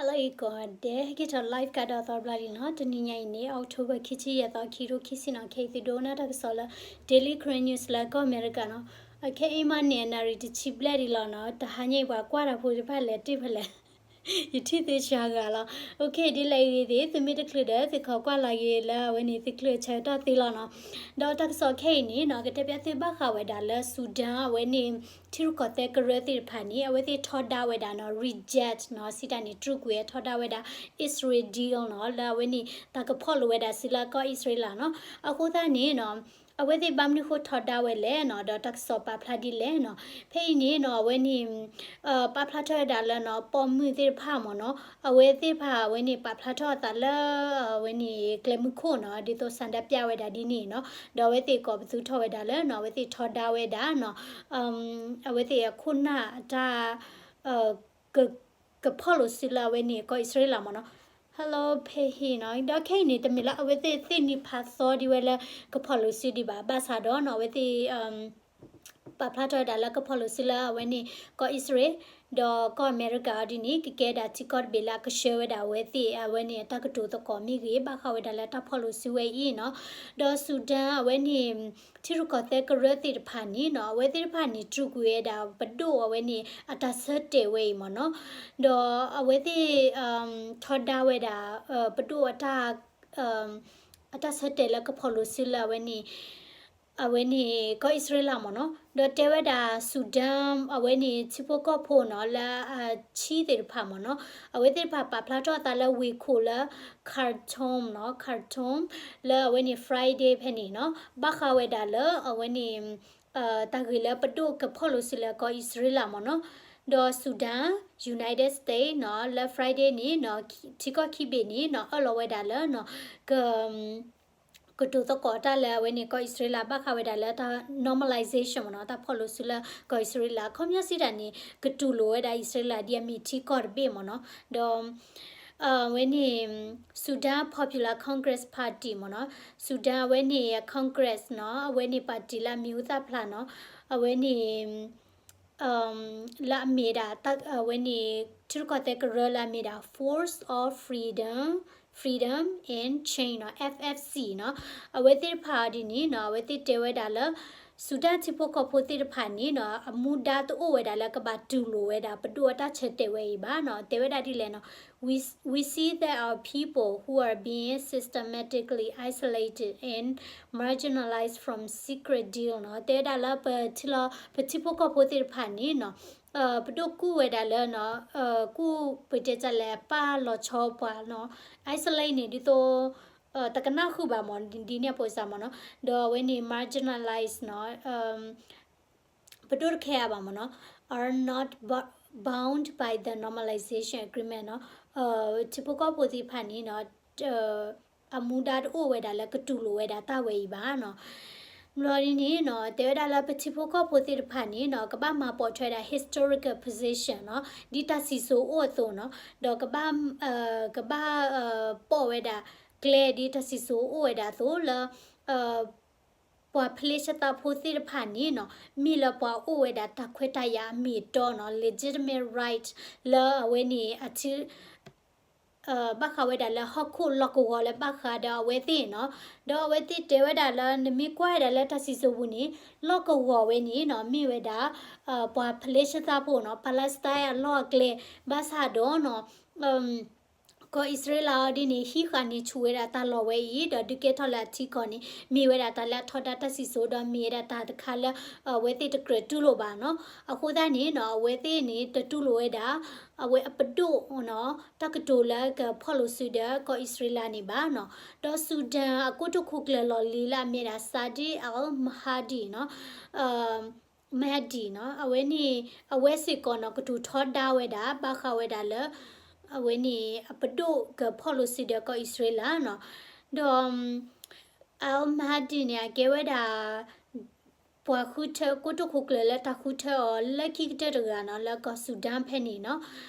Hello အံၤကိးဂၤဒဲး ဟဲက့ၤထီၣ် live ကဒီးသီတဘျီလံနီၤ. တနံၤညါအံၤန့ၣ် October ခံဆံယဲၢ်သီ ခံကထိခံဆံနီၤ. ခဲအံၤသုဒိကနၣ်တၢ်ကစီၣ်လၢ Daily Karen News လၢကီၢ်အမဲရကၤနီၤ. ခဲအံၤမ့ၢ်န့ၣ် နၣ်ရံၣ်တဆံဘျဲၣ်ဒံးလီၤနီၤ. တဟါညါအံၤပှၤကွၢ်တၢ်ဖိတဖၣ်လဲၤတ့ၢ်ဖဲလဲၣ် ယထံၣ်သုစှၤဂၤလီၤ. အိၣ်ခ့ ဒ်လဲၣ်ဂ့ၤသ့ၣ် သုမ့ၢ်တချုးဒီး သုခီကွၢ်လီၤက့ၤလၢအဝဲန့ၣ် သုချုးဆၢကတီၢ်သ့လီၤနီၤ. ဒီးတၢ်ကစီၣ်ခဲအံၤန့ၣ်နီၤ ကတဲပျၢ်သုဘၣ်ဃးဝဲဒၣ်လၢ Sudan အဝဲန့ၣ် ထံရူၢ်ကီၢ်သဲးကရၢသ့ၣ်တဖၣ်န့ၣ် အဝဲသ့ၣ်ထီဒါဝဲဒၣ်နီၤ reject နီၤ စံးတၢ်န့ၣ် တြူးကွံာ်ဝဲထီဒါဝဲဒၣ် Israel deal နီၤ လၢအဝဲန့ၣ် တၢ်ကဖီၣ်လိာ်ဝဲဒၣ်စုလၢကီၢ်အံၣ်စရ့လးနီၤ. အဃိသတးန့ၣ်နီၤ အဝဲသ့ၣ်ဘၣ်မနုၤဃိထီဒါဝဲလဲၣ်နီၤ ဒီးတၢ်ကစီၣ်ပာ်ဖျါဒ်လဲၣ်နီၤ. ဖဲအံၤန့ၣ်နီၤ အဝဲန့ၣ် ပာ်ဖျါထီၣ်ဝဲဒၣ်လၢနီၤ ပိာ်မုၣ်သ့ၣ်တဖၣ်မ့ၢ်နီၤ အဝဲသ့ၣ်တဖၣ်အဝဲန့ၣ် ပာ်ဖျါထီၣ်အသးလၢ အဝဲန့ၣ် ကျဲမုၢ်ခိၣ်နီၤ ဒ်သိး ဆန္ဒပြ ဝဲဒၣ်ဒ်န့ၣ်နီၤ. ဒီးအဝဲသ့ၣ်ကိးပသူထီၣ်ဝဲဒၣ်လၢနီၤ အဝဲသ့ၣ်ထီဒါဝဲဒၣ်နီၤ အဝဲသ့ၣ်အခိၣ်နၢ်အတၢ် က ကဖီၣ်လိာ်စုလၢအဝဲန့ၣ် ကီၢ်အံၣ်စရ့လးမ့ၢ်နီၤ. Hello ဖဲဟ့ၣ်နီၤ ဒီးခဲအံၤန့ၣ် တမ့ၢ်လၢအဝဲသ့ၣ်သ့ၣ်နံၤဖးသီဒ်ဝဲလၢ ကဖီၣ်လိာ်စုဒံးဘၣ် ဘၣ်ဆၣ်ဒီးနီၤ အဝဲသ့ၣ် ပာ်ဖျါထီၣ်ဝဲဒၣ်လၢကဖီၣ်လိာ်စုလၢအဝဲန့ၣ် ကီၢ်အံၣ်စရ့လး ဒီးကီၢ်အမဲရကၤအီၤဒ်န့ၣ် ကကဲဒၣ်ထံကီၢ်တဘ့ၣ်လၢအကဆှၢဝဲဒၣ်အဝဲသ့ၣ် အဝဲန့ၣ် အတၢ်ကတိၤသကိးမ့ၢ်ဂ့ၤ ဘၣ်ဃးဝဲဒၣ်လၢတၢ်ဖီၣ်လိာ်စုဝဲအံၤနီၤ. ဒီး Sudan အဝဲန့ၣ် ထံရူၢ်ကီၢ်သဲးကရၢသ့ၣ်တဖၣ်န့ၣ်နီၤ အဝဲသ့ၣ်တဖၣ်န့ၣ် တြူးကွံာ်ဝဲဒၣ်ပဒိၣ်အဝဲန့ၣ် အတၢ်ဆၢတဲာ်ဝဲအံၤမ့ၢ်နီၤ. ဒီးအဝဲသ့ၣ် ထီဒါဝဲဒၣ် ပဒိၣ်အတၢ် အတၢ်ဆၢတဲာ်လၢကဖီၣ်လိာ်စုလၢအဝဲန့ၣ် အဝဲန့ၣ် ကီၢ်အံၣ်စရ့လးမ့ၢ်နီၤ. ဒီးတဲဝဲဒၣ် Sudan အဝဲန့ၣ် ထံဖိကီၢ်ဖိနီၤ လၢအဆံသ့ၣ်တဖၣ်မ့ၢ်နီၤ အဝဲသ့ၣ်တဖၣ်ပာ်ဖျါထီၣ်အသးလၢဝ့ၢ်ခိၣ်လၢ Khartoum နီၤ Khartoum လၢအဝဲန့ၣ် Friday ဖဲန့ၣ်နီၤ ဘၣ်ဃးဝဲဒၣ်လၢအဝဲန့ၣ် တၢ်ဂ့ၢ်လၢပဒိၣ်ကဖီၣ်လိာ်စုလၢကီၢ်အံၣ်စရ့လးမ့ၢ်နီၤ. ဒီး Sudan United States နီၤ လၢ Friday န့ၣ်နီၤ ထံကီၢ်ခံဘ့ၣ်န့ၣ်နီၤ အၢၣ်လီၤဝဲဒၣ်လၢနီၤ က ကတိၤသကိးတၢ်လၢအဝဲန့ၣ် ကီၢ်အံၣ်စရ့လး ဘၣ်ဃးဝဲဒၣ်လၢတၢ် normalization မ့ၢ်နီၤ တၢ်ဖီၣ်လိာ်စုလၢကီၢ်အံၣ်စရ့လး ခီပညီစံးတၢ်န့ၣ် ကတူၢ်လိာ်ဝဲဒၣ်အံၣ်စရ့လးဒ်အမ့ၢ်ထံကီၢ်တဘ့ၣ်မ့ၢ်နီၤ. ဒီး အဝဲန့ၣ် Sudan Popular Congress Party မ့ၢ်နီၤ Sudan အဝဲန့ၣ် Congress နီၤ အဝဲန့ၣ် party လၢအမံၤဟူသၣ်ဖျါနီၤ အဝဲန့ၣ် လၢအမ့ၢ်ဒၣ် အဝဲန့ၣ် ထံရူၢ်ကီၢ်သဲးကရၢလၢအမ့ၢ်ဒၣ် Force of Freedom, Freedom and Change နီၤ F F C နီၤ အဝဲသ့ၣ်တဖၣ်အီၤဒ်န့ၣ်နီၤ အဝဲသ့ၣ်တဲဝဲဒၣ်လၢ စူဒၣ်ထံဖိကီၢ်ဖိသ့ၣ်တဖၣ်န့ၣ်နီၤ အမူဒါတအိၣ်ဝဲဒၣ်လၢကဘၣ်တူၢ်လိာ်ဝဲဒၣ် ပဒိၣ်အတၢ်ဆၢတဲာ်ဝဲအံၤဘၣ်နီၤ တဲဝဲဒၣ်ဒ်လဲၣ်နီၤ We, we see that our people who are being systematically isolated and marginalized from secret deal နီၤ တဲဝဲဒၣ်လၢပထံလီၤ ပထံဖိကီၢ်ဖိသ့ၣ်တဖၣ်န့ၣ်နီၤ ပဒိၣ်ကူၣ်ဝဲဒၣ်လၢနီၤ ကူၣ်ပတဲတၢ်လဲၣ် ပာ်လီၤဆီပှၤနီၤ isolate န့ၣ် ဒ်သိး တကနၣ်ဃုာ်ဘၣ်မ့ၢ် ဒ်န့ၣ်အပူၤစ့ၢ်မ့ၢ်နီၤ ဒီးအဝဲန့ၣ် marginalize နီၤ ပဒိၣ်တခဲအါဘၣ်မ့ၢ်နီၤ are not bo-, bound by the normalization agreement နီၤ ထံဖိကီၢ်ဖိသ့ၣ်တဖၣ်န့ၣ်နီၤ အမူဒါတအိၣ်ဝဲဒၣ်လၢကတူၢ်လိာ်ဝဲဒၣ်တၢ်ဝဲအံၤဘၣ်နီၤ ဘျီဒ်န့ၣ်နီၤ တဲဝဲဒၣ်လၢပထံဖိကီၢ်ဖိသ့ၣ်တဖၣ်န့ၣ်နီၤ ကဘၣ်မၤပိာ်ထွဲဒၣ် historical position နီၤ ဒ်တၢ်စံၣ်စိၤအိၣ်အသိးနီၤ ဒီးကဘၣ် ကဘၣ် ပိာ်ဝဲဒၣ်ကျဲဒ်တၢ်စံၣ်စိၤအိၣ်ဝဲဒၣ်အသိးလၢ ပှၤဖလ့ၡသးဖိသ့ၣ်တဖၣ်န့ၣ်နီၤ မ့ၢ်လၢပှၤအိၣ်ဝဲဒၣ်တၢ်ခွဲးတၢ်ယာ်အမ့ၢ်အတီနီၤ legitimate right လၢအဝဲန့ၣ်အထံ ဘၣ်ဃးဝဲဒၣ်လၢဟီၣ်ခိၣ်လီၢ်ကဝီၤလၢဘၣ်ဃးဒီးအဝဲသ့ၣ်နီၤ ဒီးအဝဲသ့ၣ်တဲဝဲဒၣ်လၢ နမ့ၢ်ကွၢ်ဝဲဒၣ်လၢတၢ်စံၣ်စိၤပူၤန့ၣ် လီၢ်ကဝီၤဝဲန့ၣ်နီၤ မ့ၢ်ဝဲဒၣ် ပှၤဖလ့ၡသးဖိနီၤ Palestine အလီၢ်အကျဲ ဘၣ်ဆၣ်ဒီးနီၤ ကီၢ်အံၣ်စရ့လးအီၤဒ်န့ၣ် ဟံးဃာ်န့ၢ်ဆူၣ်ဝဲဒၣ်တၢ်လီၢ်ဝဲအံၤ ဒီးဒုးကဲထီၣ်လၢအထံကီၢ်န့ၣ် မ့ၢ်ဝဲဒၣ်တၢ်လၢအထီဒါတၢ်စံၣ်စိၤ ဒီးမ့ၢ်ဝဲဒၣ်တၢ်တခါလၢ အဝဲသ့ၣ်တကြၢးတူၢ်လိာ်ဘၣ်နီၤ အဃိသတးန့ၣ်နီၤ အဝဲသ့ၣ်န့ၣ် တတူၢ်လိာ်ဝဲဒၣ် အဝဲအပဒိၣ်နီၤ တၢ်ကတိၤလၢကဖီၣ်လိာ်စုဒီးကီၢ်အံၣ်စရ့လးန့ၣ်ဘၣ်နီၤ ဒီး Sudan အကိတိာ်ခိၣ်ကျၢၢ်လီၢ်လံၤလၢအမ့ၢ်ဒၣ် Saad al-Mahdi နီၤ Mahdi နီၤ အဝဲန့ၣ် အဝဲစ့ၢ်ကီးနီၤ ကတိၤထီဒါဝဲဒၣ် ဘၣ်ဃးဝဲဒၣ်လၢ အဝဲန့ၣ် အပဒိၣ်ကဖီၣ်လိာ်စုဒီးကီၢ်အံၣ်စရ့လးနီၤ ဒီး al-Mahdi န့ၣ် အကဲဝဲဒၣ် ပှၤဃုထၢ ကိတိာ်ခိၣ်ကျၢၢ်လၢတၢ်ဃုထၢအီၤလၢခံကတၢၢ်တဂၤနီၤ လၢကီၢ် Sudan ဖဲန့ၣ်နီၤ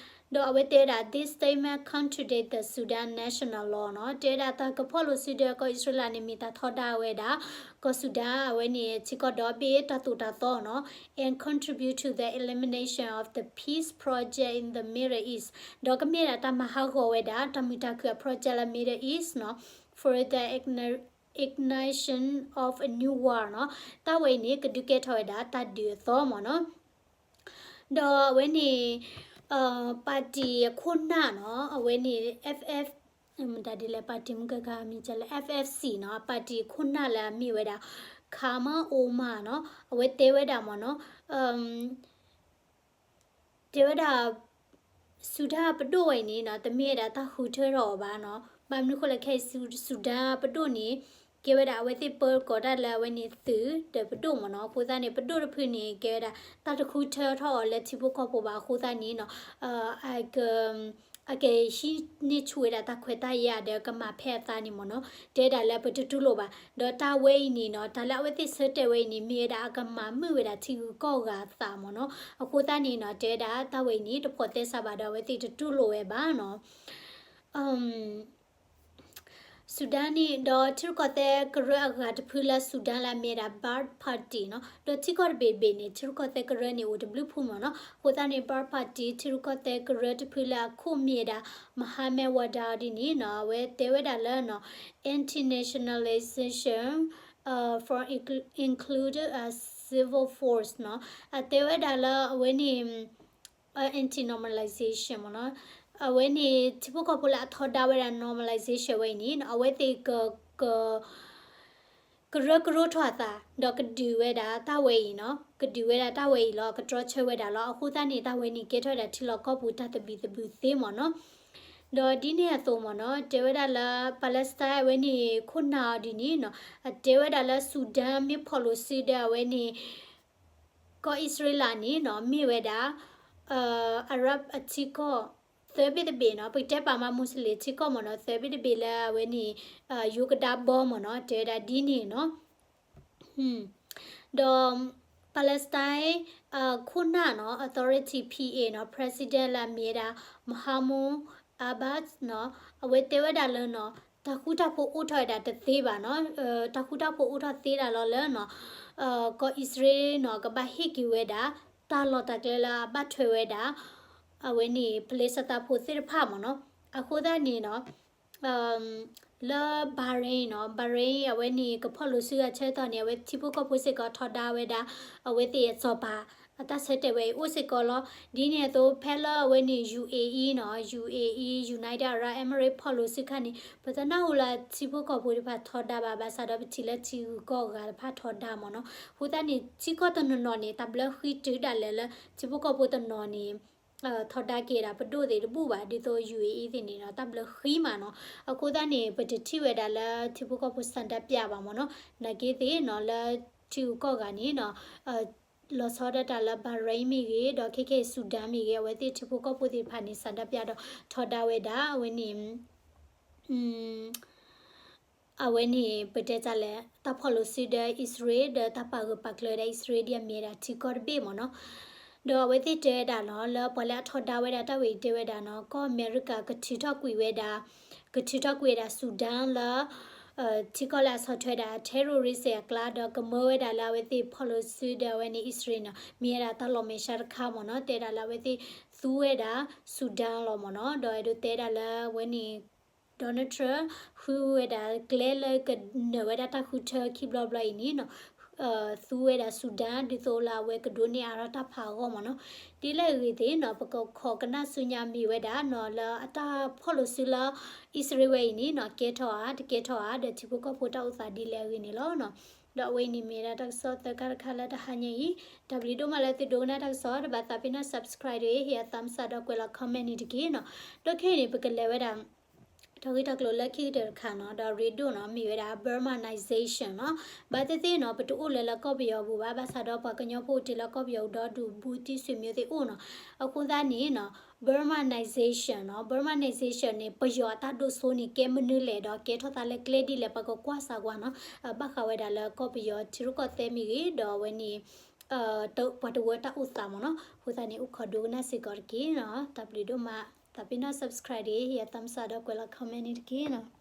ဒီးအဝဲတဲဝဲဒၣ် this statement contradicts the Sudan national law နီၤ, တဲဝဲဒၣ်တၢ်ကဖီၣ်လိာ်စုဒီးကီၢ်အံၣ်စရ့လးန့ၣ် မ့ၢ်တၢ်ထီဒါဝဲဒၣ် ကီၢ် Sudan အဝဲန့ၣ် ထံကီၢ်ဒီဘ့ၣ်တၢ်သိၣ်တၢ်သီနီၤ, and contribute to the elimination of the peace project in the Middle East ဒီးကမ့ၢ်ဒၣ်တၢ်မၤဟးဂီၤဝဲဒၣ် တၢ်မုာ်တၢ်ခုၣ်အ project လၢ Middle East နီၤ, for the ignition of a new war နီၤ, တၢ်ဝဲအံၤန့ၣ် ကဒုးကဲထီၣ်ဝဲဒၣ်တၢ်ဒုးအသီမ့ၢ်နီၤ. ဒီးအဝဲန့ၣ် ပၣ်တံၣ်အခိၣ်နၢ်နီၤ, အဝဲန့ၣ် F F မတၤဒ်လဲၣ် ပၣ်တံၣ်မုၢ်ကကၤမံၤကလဲၣ် F F C နီၤ, ပၣ်တံၣ်အခိၣ်နၢ်လၢအမ့ၢ်ဝဲဒၣ် Kama Omar နီၤ, အဝဲတဲဝဲဒၣ်မ့ၢ်နီၤ, တဲဝဲဒၣ် စူဒၣ်ပဒိၣ်ဝဲအံၤန့ၣ်နီၤ တမ့ၢ်ဝဲဒၣ်တၢ်ဃုထၢထီၣ်အီၤဘၣ်နီၤ, ဘၣ်မနုၤဃိလဲၣ်ခဲအံၤ စူဒၣ်ပဒိၣ်န့ၣ် ကဲဝဲဒၣ်အဝဲသ့ၣ်ပၢကိးတၢ်လၢအဝဲန့ၣ်သုးဒီးပဒိၣ်မ့ၢ်နီၤ, အဃိသတးန့ၣ် ပဒိၣ်တဖုန့ၣ် ကဲဝဲဒၣ် တၢ်တဃုထၢထီၣ်အီၤလၢထံဖိကီၢ်ဖိဘၣ် အဃိသတးန့ၣ်နီၤ အကဟံးန့ၢ်ဆူၣ်ဝဲဒၣ်တၢ်ခွဲးတၢ်ယာ်ဒီးကမၤဖဲအသးန့ၣ်မ့ၢ်နီၤ, တဲဒၣ်လၢပတတူၢ်လိာ်ဘၣ်, ဒီးတၢ်ဝဲအံၤန့ၣ်နီၤ တၢ်လၢအဝဲသ့ၣ်ဆၢတဲာ်ဝဲအံၤန့ၣ် မ့ၢ်ဝဲဒၣ်အကမၤမုာ်ဝဲဒၣ်ထံဂုၤကီၢ်ဂၤအသးမ့ၢ်နီၤ, အဃိသတးန့ၣ်နီၤ တဲဝဲဒၣ်တၢ်ဝဲအံၤန့ၣ် တဖိးသဲစးဘၣ်ဒီးအဝဲသ့ၣ်တတူၢ်လိာ်ဝဲဘၣ်နီၤ. စူဒၣ်န့ၣ် ဒီးထံရူၢ်ကီၢ်သဲးကရၢအဂၤတဖုလၢစူဒၣ်လၢအမ့ၢ်ဒၣ် Baath Party နီၤ, ဒီးထံကီၢ်တဘ့ၣ်တဘ့ၣ်န့ၣ် ထံရူၢ်ကီၢ်သဲးကရၢန့ၣ်အိၣ်တဘျုးဖုမ့ၢ်နီၤ, အဃိသတးန့ၣ် Baath Party ထံရူၢ်ကီၢ်သဲးကရၢတဖုလၢအခိၣ်မ့ၢ်ဝဲဒၣ် Mohamed Wadadi န့ၣ်နီၤ အဝဲတဲဝဲဒၣ်လၢနီၤ anti-nationalization for include a civil force နီၤ, အတဲဝဲဒၣ်လၢအဝဲန့ၣ် anti-normalization မ့ၢ်နီၤ, အဝဲန့ၣ် ထံဖိကီၢ်ဖိလၢအထီဒါဝဲဒၣ် normalization ဝဲအံၤန့ၣ် အဝဲသ့ၣ်က က ကရၢကရိထီၣ်အသး ဒီးကဒုးဝဲဒၣ်တၢ်ဝဲအံၤနီၤ, ကဒုးဝဲဒၣ်တၢ်ဝဲအံၤလီၤ, ကတြီဆၢဝဲဒၣ်လီၤ. အဃိသတးန့ၣ် တၢ်ဝဲန့ၣ်ကဲထီၣ်ဝဲဒၣ်ထံလီၢ်ကီၢ်ပူၤတၢ်သဘံၣ်သဘုၣ်သ့မ့ၢ်နီၤ. ဒီးဒ်န့ၣ်အသိးမ့ၢ်နီၤ တဲဝဲဒၣ်လၢ Palestine အဝဲန့ၣ် ခိၣ်နၢ်အီၤဒ်န့ၣ်နီၤ, အတဲဝဲဒၣ်လၢ Sudan မ့ၢ်ဖီၣ်လိာ်စုဒီးအဝဲန့ၣ် ကီၢ်အံၣ်စရ့လးန့ၣ်နီၤ မ့ၢ်ဝဲဒၣ် Arab အထံကီၢ် သၢဘ့ၣ်တဘ့ၣ်နီၤ, ပကတဲပာ်မး Muslim ထံကီၢ်မ့ၢ်နီၤ, သၢဘ့ၣ်တဘ့ၣ်လၢအဝဲန့ၣ် ယိၤကဒါဘီမ့ၢ်နီၤ, တဲဝဲဒၣ်ဒ်န့ၣ်နီၤ. ဒီး Palestine ခိၣ်နၢ်နီၤ Authority P A နီၤ President လၢအမ့ၢ်ဝဲဒၣ် Mahmoud Abbas နီၤ, အဝဲတဲဝဲဒၣ်လၢနီၤ တၢ်ဃူတၢ်ဖိးအိၣ်ထီၣ်ဝဲဒၣ်တသ့ဘၣ်နီၤ, တၢ်ဃူတၢ်ဖိးအိၣ်ထီၣ်သ့ဒၣ်လီၤလၢနီၤ ကီၢ်အံၣ်စရ့လးနီၤ ကဘၣ်ဟ့ၣ်က့ၤဝဲဒၣ် တၢ်လီၢ်တၢ်ကျဲလၢအဘၣ်ထွဲဝဲဒၣ် အဝဲန့ၣ် ပလဲးစတၢၣ်ဖိသ့ၣ်တဖၣ်မ့ၢ်နီၤ. အဃိသတးန့ၣ်နီၤ လၢ Bahrain နီၤ, Bahrain အဝဲန့ၣ် ကဖီၣ်လိာ်စုအဆၢကတီၢ်န့ၣ် အဝဲထံဖိကီၢ်ဖိစ့ၢ်ကီးထီဒါဝဲဒၣ် အဝဲသ့ၣ်အစီၤပၤ အတၢ်ဆၢတဲာ်ဝဲအံၤအိၣ်စ့ၢ်ကီးလီၤ. ဒ်န့ၣ်အသိး ဖဲလၢအဝဲန့ၣ် U A E နီၤ, U A E United Arab Emirates ဖီၣ်လိာ်စုခါန့ၣ် ပတနၢ်ဟူလၢထံဖိကီၢ်ဖိတဖၣ်ထီဒါဘၣ်, ဘၣ်ဆၣ်ဒီးပထံၣ်လၢထံဂုၤကီၢ်ဂၤတဖၣ်ထီဒါမ့ၢ်နီၤ. အဃိသတးန့ၣ် ထံကီၢ်တနီၤနီၤန့ၣ် တၢ်ဘျၢဃံတုၤဒၣ်လဲာ်လၢ ထံဖိကီၢ်ဖိတနီၤန့ၣ် ထီဒါက့ၤဒၣ်ပဒိၣ်သ့ၣ်တဘူၣ်ဘၣ်, ဒ်သိး U A E သ့ၣ်န့ၣ်နီၤ တၢ်ဘျၢဃံမးနီၤ. အဃိသတးန့ၣ် ပတထံၣ်ဝဲဒၣ်လၢထံဖိကီၢ်ဖိ ဆန္ဒပြ ဘၣ်မ့ၢ်နီၤ. နာ်က့သ့ၣ်နီၤ လၢထံဂုၤကီၢ်ဂၤန့ၣ်နီၤ လီၤဆီဒၣ်တၢ်လၢ Bahrain မ့ၢ်ဂ့ၤ, ဒီးခဲခဲအံၤ Sudan မ့ၢ်ဂ့ၤ, အဝဲသ့ၣ်ထံဖိကီၢ်ဖိသ့ၣ်တဖၣ်န့ၣ် ဆန္ဒပြ ဒီးထီဒါဝဲဒၣ် အဝဲန့ၣ် အဝဲန့ၣ် ပတဲတၢ်လဲၣ် တၢ်ဖီၣ်လိာ်စုဒီးအံၣ်စရ့လး ဒီးတၢ်ပာ်ဂၢၢ်ပာ်ကျၢၤဝဲဒၣ်အံၣ်စရ့လးဒ်အမ့ၢ်ဝဲဒၣ်ထံကီၢ်တဘ့ၣ်မ့ၢ်နီၤ. ဒီးအဝဲသ့ၣ်တဲဝဲဒၣ်နီၤ လၢပှၤလၢအထီဒါဝဲဒၣ်တၢ်ဝဲအံၤတဲဝဲဒၣ်နီၤ ကီၢ်အမဲရကၤကထုးထီၣ်ကွံာ်ဝဲဒၣ် ကထုးထီၣ်ကွံာ်ဝဲဒၣ် Sudan လၢ ထံကီၢ်လၢအဆီၣ်ထွဲဒၣ် terrorist အကျါ ဒီးကမၢဝဲဒၣ်လၢအဝဲသ့ၣ်ဖီၣ်လိာ်စုဒီးအဝဲန့ၣ်အံၣ်စရ့လးနီၤ မ့ၢ်ဝဲဒၣ်တၢ်လီၤမဲာ်ဆှးတခါမ့ၢ်နီၤ. တဲဒၣ်လၢအဝဲသ့ၣ်သူဝဲဒၣ် Sudan လီၤမ့ၢ်နီၤ. ဒီးအဲၣ်ဒိးတဲဒၣ်လၢအဝဲန့ၣ် Donald Trump ဃုဝဲဒၣ်ကျဲလၢကနၢၤဝဲဒၣ်တၢ်ဃုထၢခံဘျီဘျီအံၤန့ၣ်နီၤ သူဝဲဒၣ် Sudan ဒ်သိးလၢအဝဲကဒိးန့ၢ်အါထီၣ်တၢ်ဖးအဂီၢ်မ့ၢ်နီၤ. ဒ်လဲၣ်အဂ့ၢ်သ့ၣ်နီၤ ပကခိးကနၣ်ဆူညါမ့ၢ်ဝဲဒၣ်နီၤ လၢအတၢ်ဖီၣ်လိာ်စုလၢ အံၣ်စရ့လးဝဲအံၤန့ၣ်နီၤ ကဲထီၣ်ဧါ တကဲထီၣ်ဧါ ဒီးထံဖိကီၢ်ဖိတၢ်အိၣ်သးဒ်လဲၣ်အဂ့ၢ်န့ၣ်လီၤနီၤ. ဒီးအဝဲအံၤန့ၣ်မ့ၢ်ဒၣ်တၢ်ကစီၣ်သၢခါတခါလၢတဟါညါအံၤ တၢ်ဘျုးဒိၣ်မးလၢသုဒိကနၣ်တၢ်ကစီၣ် တဘၣ်သးပ့ၤနီၣ် subscribe တဂ့ၤ ဟ့ၣ်အ thumbs up ဒီးကွဲးလီၤ comment န့ၣ်တက့ၢ်နီၤ. ဒီးခဲအံၤန့ၣ် ပကလဲၤဝဲဒၣ် တၢ်ဂ့ၢ်တၢ်ကျိၤလၢခံကတၢၢ်တခါနီၤ ဒီးရ့ဒိၣ်နီၤ မ့ၢ်ဝဲဒၣ် Burmanization နီၤ. ဘၣ်သ့ၣ်သ့ၣ်နီၤ ပတအိၣ်လၢလၢကီၢ်ပယီၤပူၤဘၣ် ဘၣ်ဆၣ်ဒီးပှၤကညီဖိအိၣ်တ့ၢ်လၢကီၢ်ပယီၤပူၤဒီးဒူၣ်ဘူးတံၢ်ဆွေမျိုးသ့ၣ်အိၣ်နီၤ. အဃိသတးန့ၣ်နီၤ Burmanization နီၤ Burmanization န့ၣ် ပယီၤအတၢ်ဒိၣ်စိန့ၣ် ကဲမနုၤလဲၣ်ဒီး ကဲထီၣ်သးလၢကျဲဒ်လဲၣ် ပကကွၢ်စၢ်ကွၢ်နီၤ. ဘၣ်ဃးဝဲဒၣ်လၢကီၢ်ပယီၤထံရူၢ်ကီၢ်သဲးမ့ၢ်ဂ့ၤ ဒီးအဝဲန့ၣ် ပှၤတဝၢတၢ်အိၣ်သးမ့ၢ်နီၤ. အဃိသတးန့ၣ် အိၣ်ခိးဒိကနၣ်စ့ၢ်ကီးတက့ၢ်နီၤ. တၢ်ဘျုးဒိၣ်မး. သးပ့ၤနီၣ် subscribe ဒီး ဟ့ၣ်ယၤ thumbs up ဒီးကွဲးလီၤ comment န့ၣ်တက့ၢ်နီၤ.